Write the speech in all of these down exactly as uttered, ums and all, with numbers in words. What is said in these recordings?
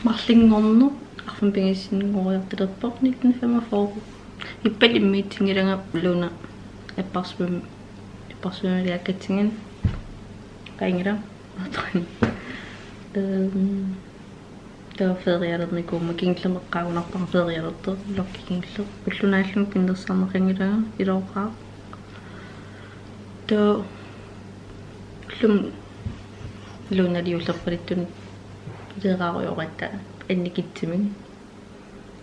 Arlinngorneq, arfineq-pingasunngoriartulerpoq, nitten femogfyrre. Ippassaq immiussinngilanga Luna apparsum-, apparsumilaakkatsinnga qaangiullunga. Øhm, taava ferialernikuummat kingullermik eqqaagunarpara ferialertoq, vloggi kingulleq. Ulloq naallugu pinnersarneqanngilanga, ilooqaaq. Taava ullumi Lunali juullerpaluttunik ilioraarujooratta annikitsumik.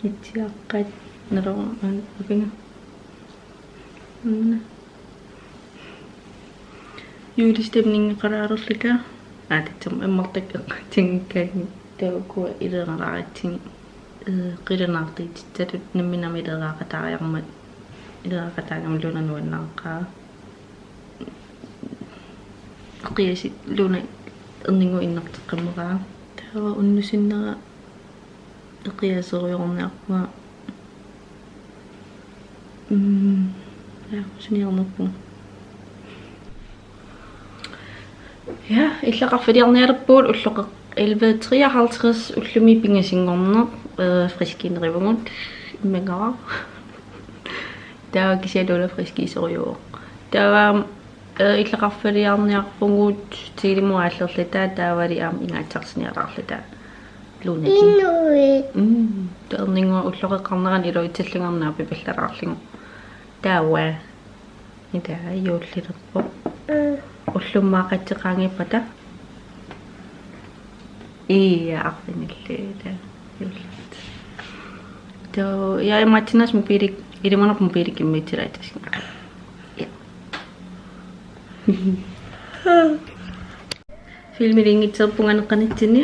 Itsiaqqat naloraan apinga. Una. Julestemningeqalaalerluta. Aa, tassami ammartakka eqqaassanngikkaanni. Taava ukua ilioraaratsigu, øh, qilanaartuutissatut nammineq aamma ilioraaqataariarmat. Ilioraaqataagama Luna nuannaaqaa. Eqiasup Luna erninnguaq innarteqqammeraa. Taava unnussinnera eqiasorujoorniarpunga. Mm, ja, suniarnerpunga. Ja, illoqarfiliarnialerpugut ulloqeq-, elleve treoghalvtreds, ullumi pingasunngorneq, øh, friskiinerivugut, immaqa. Taava kisianni Luna friskiisorujuuvoq. Taava, øh, illoqarfiliarniarpugut Telemut aallerluta, taavali aamma ingaatsarsinialaarluta. Lunaki. Inuit. Mm, taava erninnguaq ulloqeqqarnerani iluatsillunga aamma naapipallalaarlugu. Taava. Ida juullilerpoq. Mm. Ullummaaqatsip qaangiuppata. Ija, arfinillit ida juullit. Taava, ja, imaatsinnaavoq mobilik, ilimanaq mobilik immiussilaartarpunga. Ja. Filmiliinngitsoorpunga aneqqanitsinni.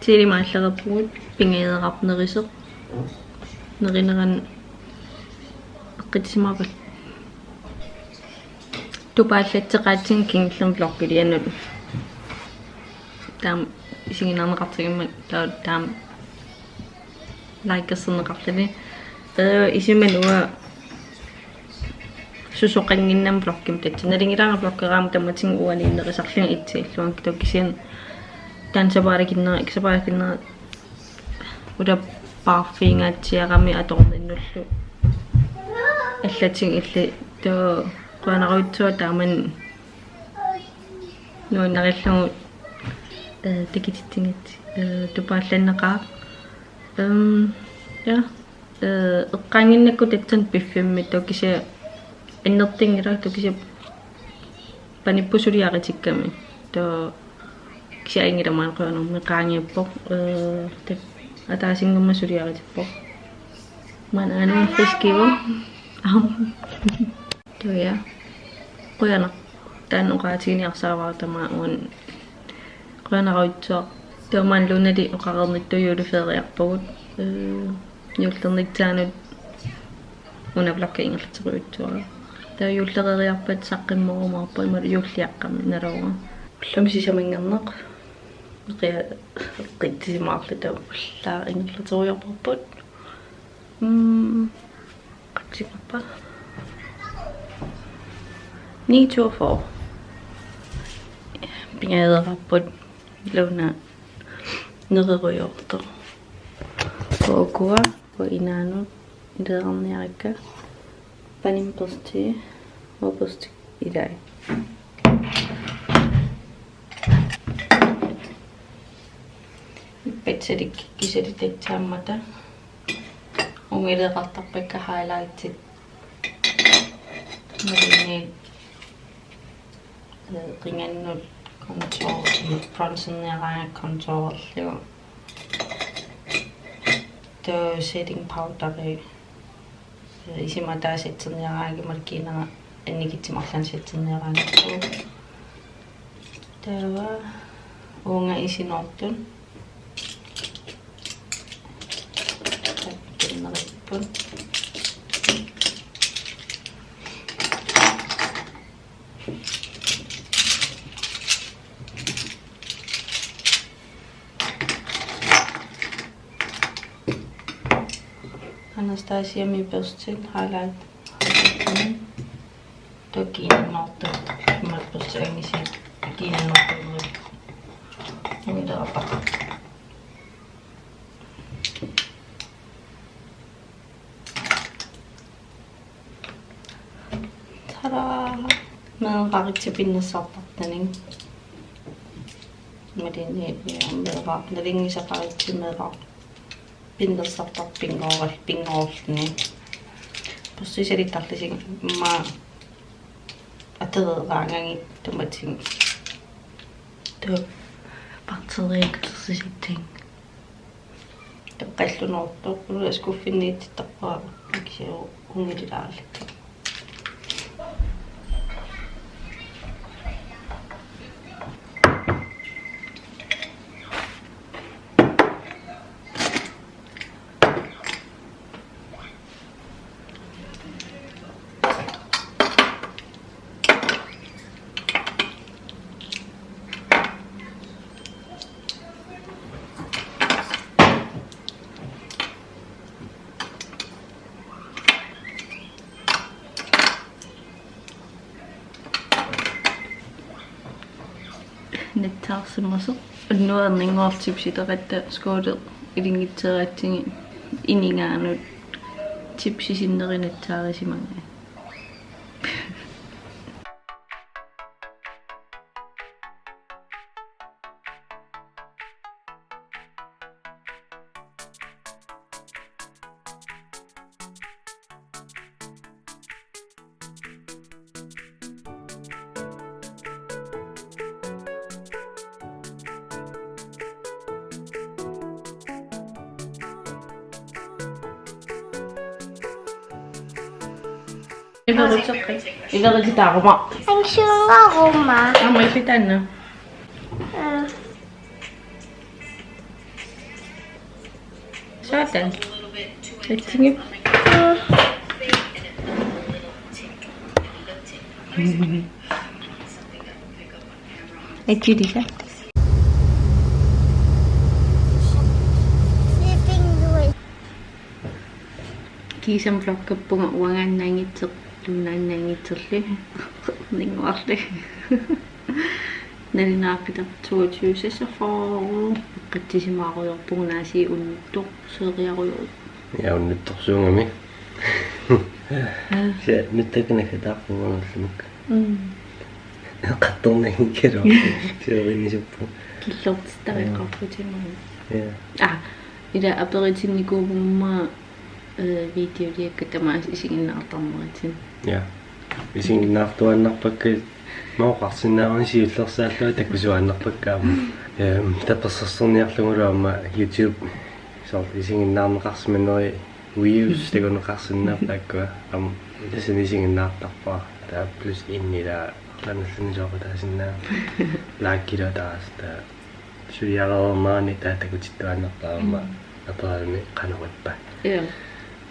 Telemut aallereerpugut, pingajulerarpoq nerisoq. Nerinerani eqqissisimaarpara. Tupaallatseqaatsigu kingullermik vloggilianut. Taama isiginnaarneqartigimmat taava taama likerserneqarluni. Øh, isumanni uanga susoqannginnama vloggimut, tassa nalingilaarnanga vloggeraangama tamatigut uani innerisarlunga itsilluan, taava kisianni taanna sapaatip-akunnera, sapaatip-akunnera ulapaarfigaatsiarami atorninnullu. Allatigut illit, taava qujanarujussuaq taamani nuannarillugu, øh, takutitsigatsigit, øh, tupaallanneqaaq. Øhm, ja. Øh, eqqaannginnakku tassani piffimmi, taava kisianni annertunngilaq, taava kisianni panipput suliaritikkami. Taava kisianni ajunngilaq, maani qujanartumik qaangiuppoq. Øh, taava ataasinngormat suliaritippoq. Maani aana friskiuvoq. Aam. Taava ja. Qujanaq. Taanna oqaatiginiarsaavara tamaat uani. Qujanarujussuaq. Taava maani Lunali oqareernittut juuliferiarpagut. Øh, juullernissaanut una vloggi ingerlaterujussuara. Taava juullereeriarpat saqqummerumaarpoq imaluunniit juulliaqqami nalornga. Ullumi sisamanngorneq. Eqia-, eqqissisimaarluta ullaaq ingerlaterujoorparput. Mm. Qassinngorpa? Ni toogfyrre. Pingajulerparput Luna nererujoortoq. Ukua, ukua inaannut ilioraarniarakka. Panimut børstii, uanga børsti ilai. Ippassaq kikkut suli tassaammata. Uunga ilioraartarpakka highlightit. Imaluunniit, øh, qingannut contour, bronzerniaraangakku contourerlugu. Taava setting powderi. Øh, isima ataaseq satsiniaraangakkit, imaluunniit kiinara annikitsumik arlaannik satsiniaraangakkit. Taava uunga isinoortut. Taakkunnerippoq. Anastasiami børstit, highlight. Taava kiinanngortut, imaluunniit børstit angisuut kiinanngortut. Umilerapa. Meeraqaritsi pinnersartartanik. Malini, ja, meeraq, nalunngisaqaritsi meeraq pinnersartarpinngooral-, pinngooraluarluni. Pussisalittarlusi immaqa atereeraangagit tamatigut. Taava bakteeriakkerlusi sitting. Taava qallunoortoq, ula skuffinniittittarpara, kisianni unngililaarlugit. Nassaarsimasoq. Unnuarninngortip siteratta skåli ilinngitseeraatsigit inigaanut chipsit sinneri nassaarisimagai. Iveriteqqi. Iveritaaruma. Angiunngaruma. Aamma illit taanna. Mm. Sådan. Let's sing it. Let's do this. Kiisami vloggappunga uangaannaanngitsoq, tungaannaanngitsorli. Ninguarli. Nalunaaqutaq toogtyve seksogfyrre, eqqissisimaarujorpunga naasi unnuttorsueriarujorujuk. Ja, unnuttorsuugami. Ja, nuttakkut naggataarpunga ullumikku. Mm. Eqqartornanngikkaluarpoq. Siorinisuppu. Killortitariaqarputimaaga. Ja. Ah, ila aperitinnikuuvunga Eh, videoliakka tamaasa isiginnaartarneratsinni. Ja. Isiginnaartuaannarpakka, oqarsinnaavunga siullersaallunga takusuaannarpakka aamma. Ehm, tapersersorniarlugulu aamma YouTube soorlu isiginnaarneqarsimanerit views takuneqarsinnaapput taakkua. Aamma tassani isiginnaartarpara. Taava plus en ila arlaannalluunniit soqutaasinnaa. Like-ilu ataaseq taava. Suliareermaani taava takutittuaannartarama. Mm. Aperami qanorippa. Ja.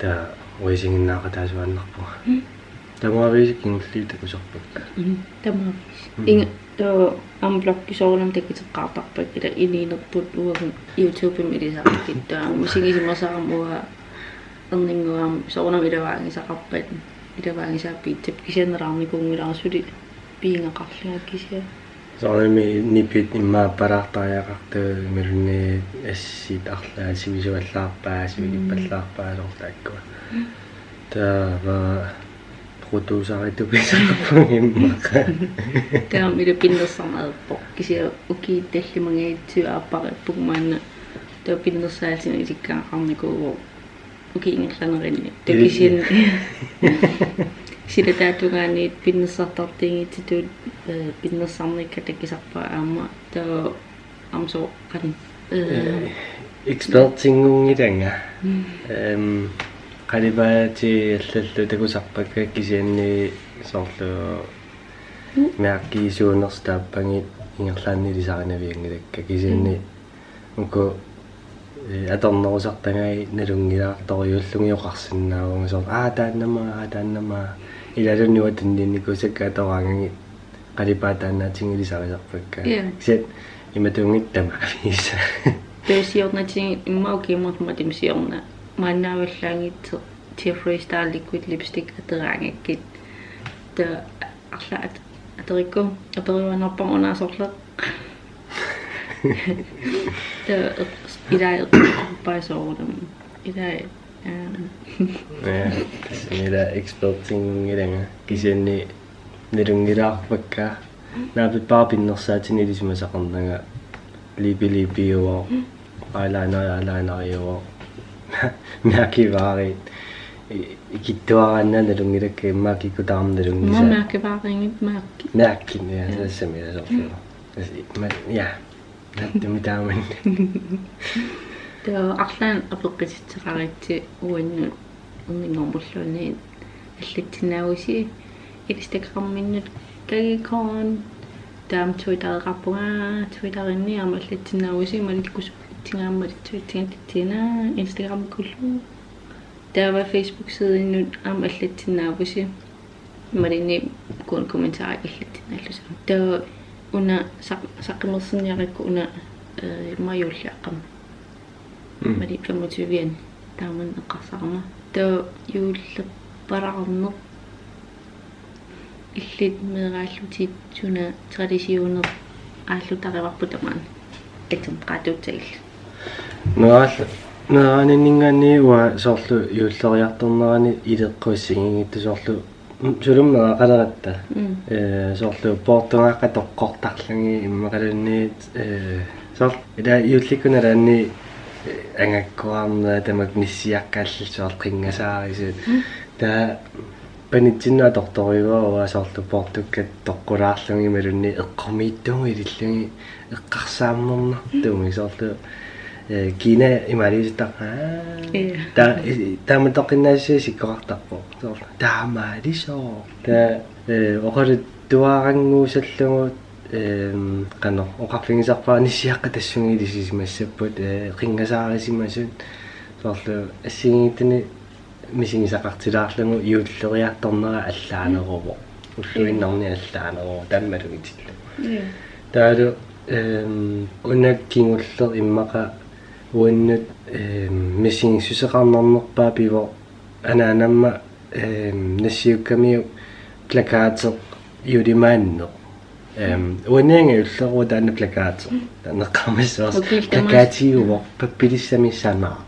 Taava uanga isiginnaaqataasuaannarpunga. Mm. Tamaviisa kingulliit takusarpakka. Mm, tamaviisa. Mm. Inga, taava aamma vloggi soorunami takuteqqaartarpakka, ila inuunerput uagut YouTubemi ilisarakkit. Taava aamma misigisimasarama uanga erninnguama soorunami ilavaanngisaqarpat. Ilavaanngisaat pizzap kisianni nalaarnikuunngilara suli piigaqarlunga kisianni. Soorunami nipit immaqa appalaartariaqartut imaluunniit assit arlaat sivisuallaarpaat, sivikippallaarpaat soorlu taakkua. Mm. Taava produceritut pisaqarpunga immaqa. Taava ila pinnersarneq ajorpoq. Kisianni ukiut tallimat angajulliit aappariippugut maanna. Taava pinnersaatinik ilikkagaqarnikuuvoq. Ukiut ingerlaneranni. Taava kisianni silataata tungaanut pinnersartartuunngitsutut, eh, pinnersarnikka takusarpara aamma. Taava aamma soorlu qanoq, eh, eh, ekspertinngunngilanga. Mm. Ehm, qalipaatit allallu takusarpakka kisianni soorlu, mm, mærkit suunersut taappagit ingerlaannaq ilisarinavianngilakka kisianni. Mm. Uku, eh, atornerusartagai nalunngilaartorujuullugit oqarsinnaavunga soorlu, aa, taannama, aa, taannama. Ilaanni uanga tunniunnikuusakka atoraangagit qalipaat taannaatigut ilisarisarpakka. Ja. Kisianni imatuunngitsoq tamaviisa. Taava siornatigut immaqa ukiumut matuma siorna. Maannaavallaanngitsoq Jeffree Star Liquid Lipstick atoraangakkit. Taava arlaat atorikku aperiuaannarpara una sorleq. Taava eq-, ilai eqqarpai soorunami. Ilai, ehm. Ja, tassami ila ekspertinngunngilanga. Kisianni Nalunngilaarpakka. Naapippara pinnersaatini ilisimasaqarnanga. Lipi lipiuvoq. Eyeliner eyelineriuvoq. Mærkevare. I-, ikittuaraanni nalunngilakka, immaqa kikkut tamarmik nalunngisaat. Immaqa mærkevareinngitsut, mærke. Mærke, ja, ja. Tassami soorlu. Tassa, ma-, ja. Tattumi taamani. Taava arlaannik apeqqutissaqaritsi uannut unninngormulluunniit allassinnaavusi Instagraminnut Kagicorn. Taava Twittereqarpunga, Twitterinni aamma allassinnaavusi, malikkut sukkutsinga aamma tsuitsinga titsina Instagramikkullu. Taava Facebook-sideinnut aamma allassinnaavusi. Imaluunniit kun-, kommentarit allassinnaallusi. Taava una saq-, saqqummersinniarakku una, eh, immaqa juulliaqqami. Mm. Imaluunniit femogtyve-anni taamani eqqarsarama. Taava juullerpalaarneq illit meeraallutit suna traditioneq aallutarivarput tamaani. Atsam qaatuutsagillu. Meeraal-, meeraaninninngaanniit uanga soorlu juulleriartornerani ileqqut assigiinngitsut soorlu, mm, suli meeraqaleratta. Mm. Eh, soorlu poortugaaqqat toqqortarlugit immaqaluunniit, eh, soorlu ila juullikkut nalaanni, eh, angakkuarneq tamakku nissiaqqallit soorlu qinngasaarisut. Mm. Taava panitsinnut atortorujuara uanga soorlu poortukkat toqqulaarlugit imaluunniit eqqumiitsuugut ilillugit eqqarsaammernertumik soorlu, eh, kiinaa imaaliusittaqaa. Ja. Taava, i-, taamaattoqqinnaassutsit sikkoqartarpoq. Soorlu taamaalisooq. Taava, eh, oqaluttuarannguusallugu, ehm, qanoq oqarfigisarpara nissiaqqat tassunga ilisisimassapput, eh, qinngasaarisimasut. Soorlu assigiinngitsuni misigisaqartilaarlugu juulleriartornera allaaneruvoq. Ulluinnarni allaaneruvoq tammalugitillugit. Ja. Taavalu, ehm, una kingulleq immaqa uannut, ehm, misigissuseqarnernerpaaq pivoq anaanama, ehm, nassiukkamiuk plakateq juulimaanneq. Ehm, uaniannga juulleruvoq taanna plakati. Taanna eqqaamassavarsi. Ukiut tamaasa. Plakatiuvoq pappilissami sanaaq.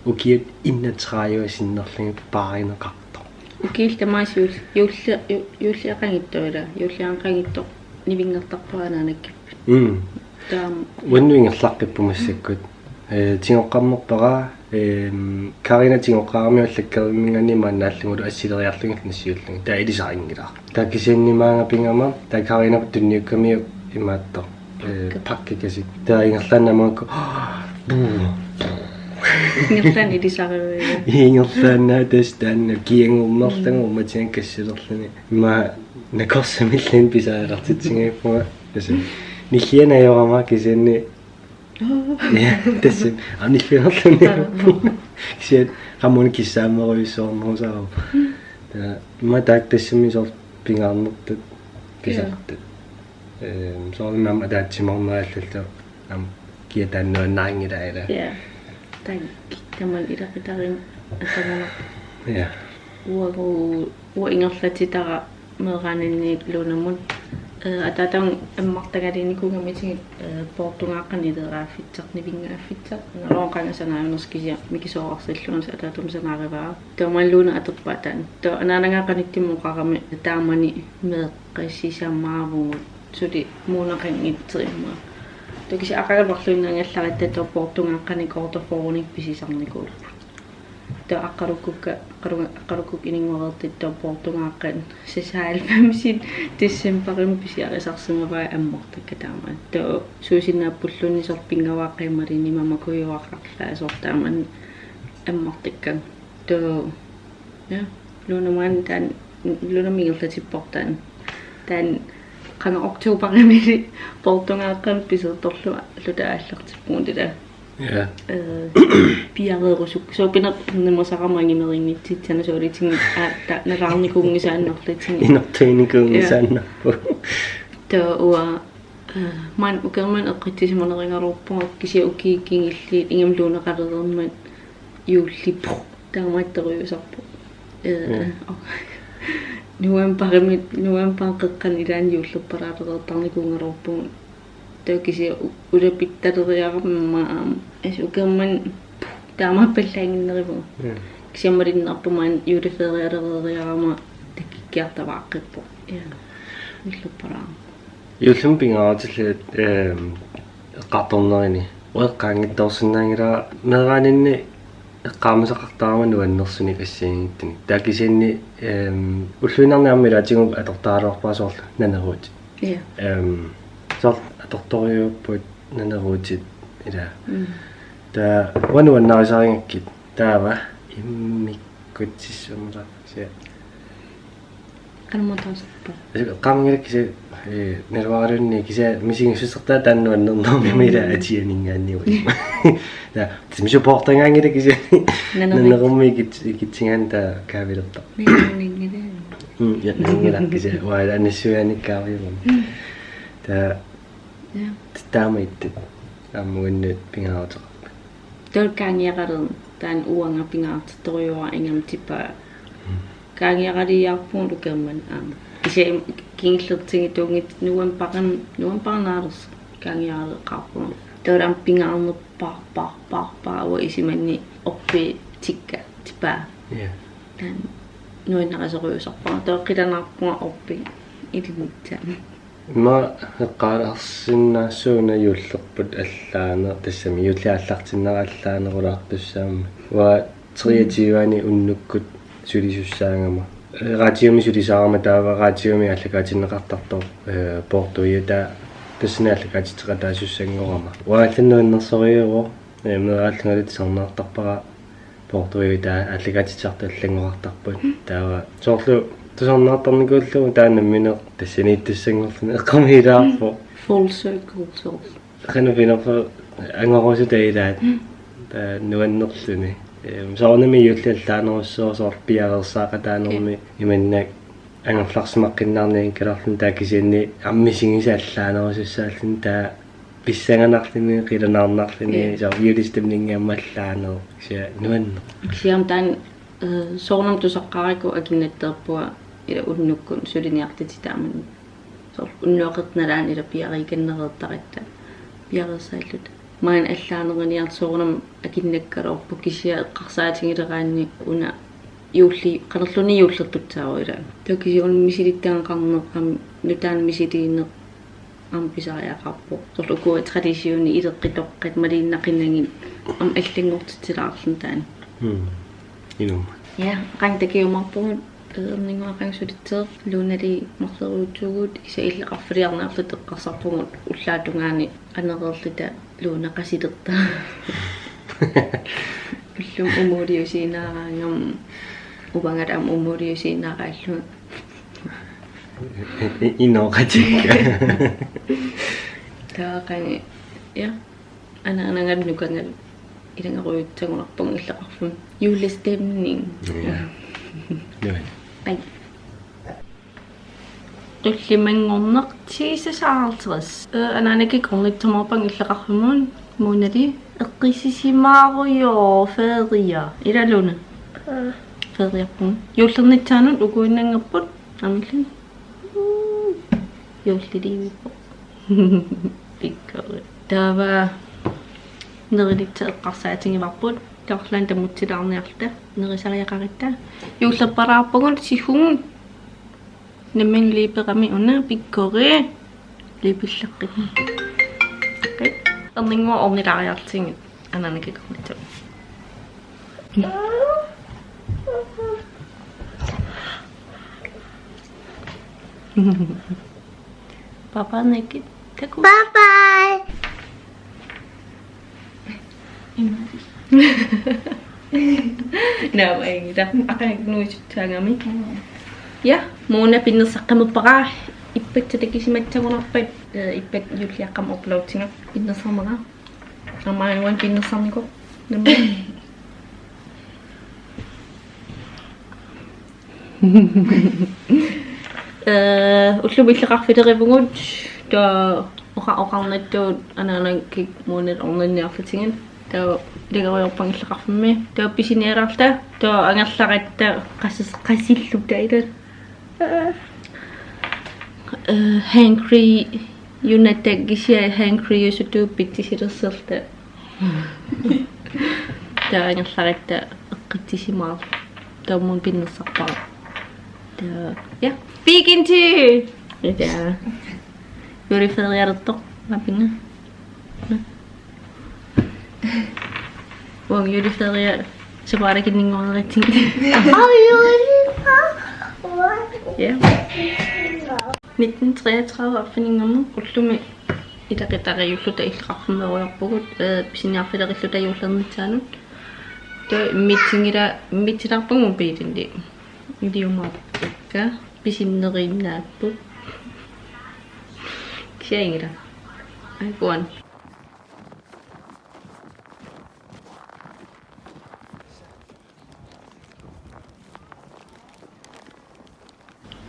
Ukiut enogtredive sinnerlugit paarineqartoq. Ukiut tamaasa juul-, juulli-, ju-, juulliaqanngitsoq ila. Juulliaqanngitsoq nivinngartarpara anaanakkippit. Mm. Taama. Uannut ingerlaqqippoq massakkut. Eh, tigoqqammerpara, ehm, Karina tigoqqaarami ullakkeerminngaanniit maannaallugulu assileriarlugit nassiullugit. Taava ilisarinngilara. Taava kisianni maanga pigama, taava Karina tunniukkamiuk imaattoq, eh, pakkikasik. Taava ingerlaannaq maakku, ingerlaannaq ilisariuiga. Ingerlaannaq tassa taanna kiagornerlunga, mm, uummatigami kassilerluni. Immaqa nakorsamilluunniit pisariaqartitsigiippunga. Tassa. Nillianut ajorama kisianni Ja, tassa. Aamma nillianerluni. Kisianni qamuuna kissaammerujussuarnerusaarpoq. Taava, immaqa taakku tassami soorlu pingaarnertut pisartut. Ehm, soorlu aamma ataatsimoorneq allallu aamma kia taanna nuannarinngilaa ila. Ja. Taanna taman ilaqutariinnaq atamana. Ja. Uagut, uanga ingerlatitara meeraaninni Lunamut. Eh, ataatama ammartagaluarnikuugama isigit, eh, poortugaaqqanik ileraaffittaq, nivinngaaffittaq. Naloraqanga sanaajunersi kisianni mikisuararsuullunga ataatama sanaarivara. Taava maani Luna atorpaa taanna. Taava anaanaga qanittumik oqarami taamani meeqqat sisamaavugut. Suli muunaqanngitsoq immaqa. Taava kisianni aqagu marluinnaanngallaratta taava poortugaaqqanik quarter fyrrenik pisisarnikuulluni. Taava aqqalukkukka, aqqalu-, aqqalukkukka inunngoreertut taava poortugaaqqat seksoghalvfemsit decembarimi pisiarisarsimavaat ammartakkat taamaat. Taava suusinnaappulluunniit soorlu pinngavaaqqat imaluunniit mamakujuararlaa soorlu taamaat ammartakkat. Taava, ja, Lunamut taanna, Lunamut ingerlatippoq taanna. Taanna qanga oktoberimi poortugaaqqamik pisortorluta aallartippugut ila. Ja. Eh, piareerusuk. Soorpineq nimasarama angineqanngitsut, sanasoorutigut, aa, ta-, nalaarnikuunngisaannarlutigu. Inortuinikuunngisaannarpoq. Taava uanga, eh, maani ukiormanna eqqissisimanerugaluarpunga kisianni ukiut kingulliit ingammik Lunaqalereermat juulli taamaattorujussuusarpoq. Eh, ja. Novembarimi, novembarip qeqqani ilaanni juullerpalaalereertarnikuugaluarpugut. Taava kisianni u-, ulapittaleriarama aamma. Assut ukiormanna taamaappallaannginneruvugut. Ja. Kisianni malunnarpoq maani juuleferialereeriarama takikkiartavaaqqippoq. Ja. Juullerpalaarpoq. Juullimi pingaarutillit, ehm, eqqartornerini. Uanga eqqaanngitsoorsinnaanngilara meeraaninni eqqaamasaqartarama nuannersunik assigiinngitsunik. Taava kisianni, ehm, ulluinnarni aamma ilaatigut atortaraluarpara soorlu naneruutit. Ja. Ehm, soorlu atortorujuupput naneruutit ila. Mm. Taava uanga nuannarisarigakkit taava immikkutsissummata. Sia. Qanumataasarpa. Eqqaamanngilara kisianni, eh, naluaraluunniit kisianni misigissusertaa taanna nuannernermik ila atianinngaanniit. Taava, timi supportangaanngilaq kisianni. Nanermik. Nanermik ikit-, ikitsingaanni taava kaavilertarpoq. Nanermik. Mm, ja, nanermik kisianni. Uanga annissuiaannik kaaviuvoq. Taava, ja, taama ittut. Aamma uannut pingaaruteqarpat. Taava qaangiaqalerneq taanna uanga pingaartittorujuara ingammik tipaa. Mm. Qaangiaqaliiaarpugut ukiormanna aamma. Kisianni kingullertigituunngitsoq novembarimi, novembarimi naalersoq qaangiaqaleqqaarpugut. Taava aamma pingaarnerpaarpaarpaarpaa uanga isumanni orpik tikka tipaa. Ja. Taanna nuannarisorujussuusarpara. Taava qilanaarpunga orpik ilinnitsaanni. Immaqa eqqaasinnaassuuna juullerput allaaneq, tassami juulli aallartinnera allaanerulaartussaammat. Uanga treogtyve-ani unnukkut sulisussaagama. Radiomi sulisaarama taava radiomi aallakaatinneqartartoq, eh, poortuiutaa tassani aallakaatitseqataasussanngorama. Uanga allanut nuannersorujuuvoq, eh, meeraallungalu tusarnaartarpara poortuiutaa aallakaatitsisartut allanngorartarput. Taava soorlu tusarnaartarnikuullugu taanna nammineq tassaniittussanngorluni eqqumiilaarpoq. Full circle soorlu. Qanoq pinerpoq angorusutaq ilaat. Mm. Taava nuannerluni. Ehm, soorunami juulli allaanerussaaq soorlu piareersaaqataanermi. Ja. Imannak angerlarsimaqqinnaarniakkalaarluni taava kisianni aamma misigisat allaanerusussaalluni taava pissanganarluni, qilanaarnarluni, ja, soorlu juulestemningi aamma allaanerusoq. Kisianni nuanneq. Kisianni taanna, eh, soorunami tusaqqaarakku akinnattoorpunga ila unnukkut suliniartutit taamani. Soorlu unnuaqartut nalaani ila piareerukannereertaratta piareersaalluta. Maani allaaneruniartoq soorunami akinnakkaluarpoq kisianni eqqarsaatigileraanni una juulli, qanorluunniit juullertussaavoq ila. Taava kisianni una misilittagaqarneq aamma nutaanik misiliineq aamma pisariaqarpoq. Soorlu ukua traditionit ileqqitoqqat maliinnaqinagit aamma allanngortitsilaarluni taanna. Mm. Inuummat. Ja, qanga takujumaarpugut, eh, erninnguaq qanga sulitseq, Lunali marloriutsuugut, kisianni illoqarfiliarniarluta eqqarsarpugut ullaap tungaani anereerluta Luna qasilertaa. Ullumi umuuliusiinaaraangama uangalu aamma umuuliusiinaaraallunga. I-, inoqatikka. Taava qanga, ja. Anaanagalunga qanga ilannguarujussuanngorpunga illoqarfimmi. Julestemning. Ja. Nuann. Pai. Tullimanngorneq ti seksoghalvtreds. Øh, anaanakik ornitsumoorpara illoqarfimmut. Munali eqqissisimaarujoo feria. Ila Luna. Feriarpugut. Juullernitsaanut ukuinnanngorput. Aamma illit. Juulliliivippoq. Pikkori. Taava nerilissaat eqqarsaatigivarput. Taorlaan tamutsilaarniarluta. Nerisariaqaratta. Juullerpalaarpugut sihugut. Nammineq liiperami una pikkori. Liipillaqqit. Okay. Erninnguaq ornilaariartigit. Anaanakik ornitsuugut. Bye bye, Nicky. Taku. Bye bye. Naamik aingita. Aqagu nuisutsaagami. Ja, Mona pinnersaqqimmavara. Ippassaq takisimassagunarpat, eh, ippassaq juulliaqqami uploadinga. Pinnersarnera. Aamma uani pinnersarnikoq. Namma. Eh, ullumi illoqarfilerivugut, taava oqa-, oqarnittut anaanakik Monap orninniarlutigit, taava ilagoriarpunga illoqarfimmi, taava pisinialaarluta, taava angerlaratta qasis-, qasilluta ila. Eh, hangry-unatta kisianni hangry-usutuupput tisilersorta. Taava angerlaratta eqqissisimaarluta. Taava Mona pinnersarpara. Taava, ja. Weekend! Ja. Juleferiartoq, mapinga. Uang juleferia sapaarakinninngornitsinni. Ja. Nitten treogtredive arfininngorneq ullumi ilaqutariiulluta illoqarfimmeerujoorpugut, eh, pisiniarfilerilluta juullernissaanut. Taava immitsinngilara, immitsilaarpugut mobilinni. Iliumaarpakka pisinneruinnaapput. Kisianni ilaa. Aikuan.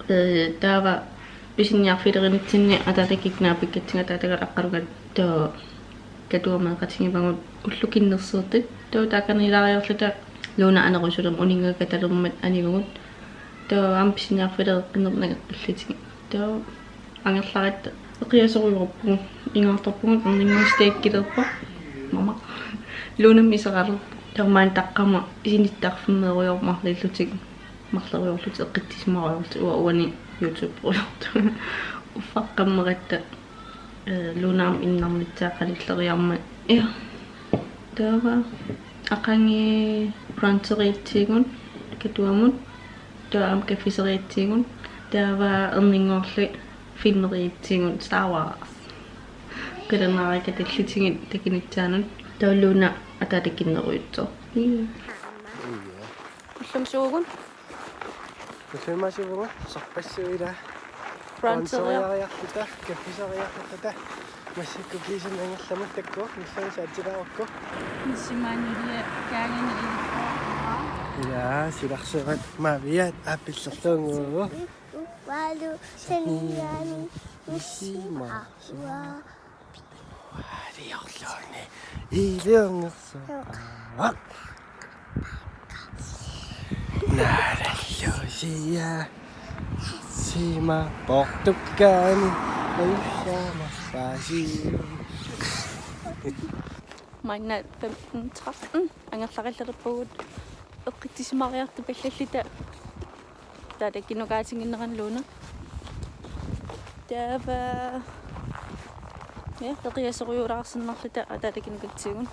Eh, taava pisiniarfilerinitsinni ataataga kidnappikkatsinga ataatagara aqqaluga taava Katuaq meeqqatigivagut ullut kinnersiortut. Taava taakaniilaariarluta Luna anerusulermat uninngakkatalermat anivagut. Taava aamma pisiniarfilereqqinneq nangeqqillutigit. Taava angerlaratta eqiasorujoorpugut, ingaartorpugut, erninnguaq steakilerpoq. Mama. Lunamik iseralerpoq. Taava maanna taqqama isinittarfimmeerujoormarlutik. Marloriarlutik eqqissisimariarlutik uanga uani YouTube-riarlutik. Uffaqqammeratta, eh, Luna aamma innarnissaa qanilleriarmat. Ja. Taava aqagu bruncheriatsigut Katuamut. Taava aamma kaffiseriatsigut. Taava erninnguarli filmeriatsigut Star Wars. Qilanaariakkatillutigit takunissaanut. Taava Luna ataataga kinnerujussuaq. Ja. Ullumi suugut? Ullumi suugut, sorpassuit ilaa. Bruncheriar- Bruncheriariarluta, kaffiseriarluta. Massakkut kiisami angerlamut takuuk, ullumi saatsilaarukku. Nissimaanulia kaangani ilippoorpaa. Ilaa, silarsuat maaviat aappillerlugu. Ualu saniani nissima. Uaa. Ualiorluni iliornersoq. Naallusia sima portukkaani ussama pasi. Maanna femten tretten angerlaqallarpugut eqqissisimariartupallalluta. Taava takunukaatiginneranni Luna. Taava. Ja, eqiasorujoorlaarsinnarluta ataataga takunukatsigut.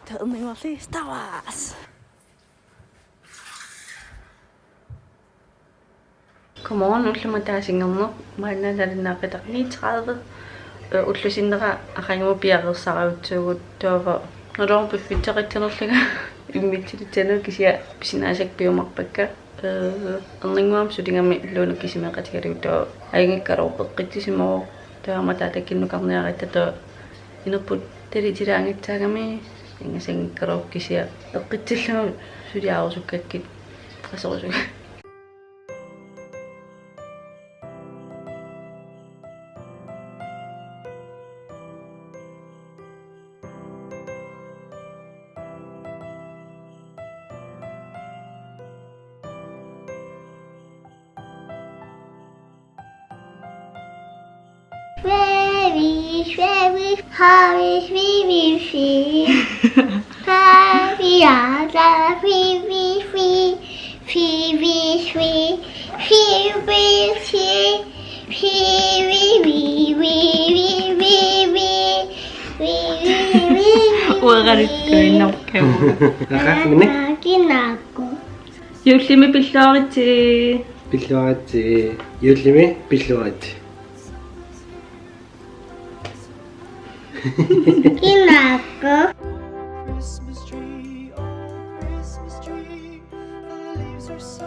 Taava erninnguarli Star Wars. Godmorgen, ullumi ataasinngorneq. Maanna nalunaaqutaq ni tredive. Eh, ullup sinnera aqagumut piareersarajuttuugut taava. Naluara piffissaqattanerlunga immitsilissanut kisianni pisinaasakka piumaarpakka. Eh, erninnguamik suligami Luna kisimiiqatigalugu taava. Ajunngikkaluarpoq eqqissisimavoq. Taava aamma taava takunukarniaratta taava. Inerput talitilaanngitsaagami ingasanngikkaluarpoq kisianni eqqissillugu suliarusukkakkit qasorusukkakka. Baby, baby, baby, baby, baby. Baby, I love baby, baby, baby, baby, baby, baby, baby, baby, baby, baby, baby. Uagaruttuinnarkavu. Aqaqqinni. Aqaqqinnaakku. Juullimi pilluaritsi. Pilluaritsi. Juullimi pilluaritsi. Inakku. Christmas tree, oh, Christmas tree, the leaves are so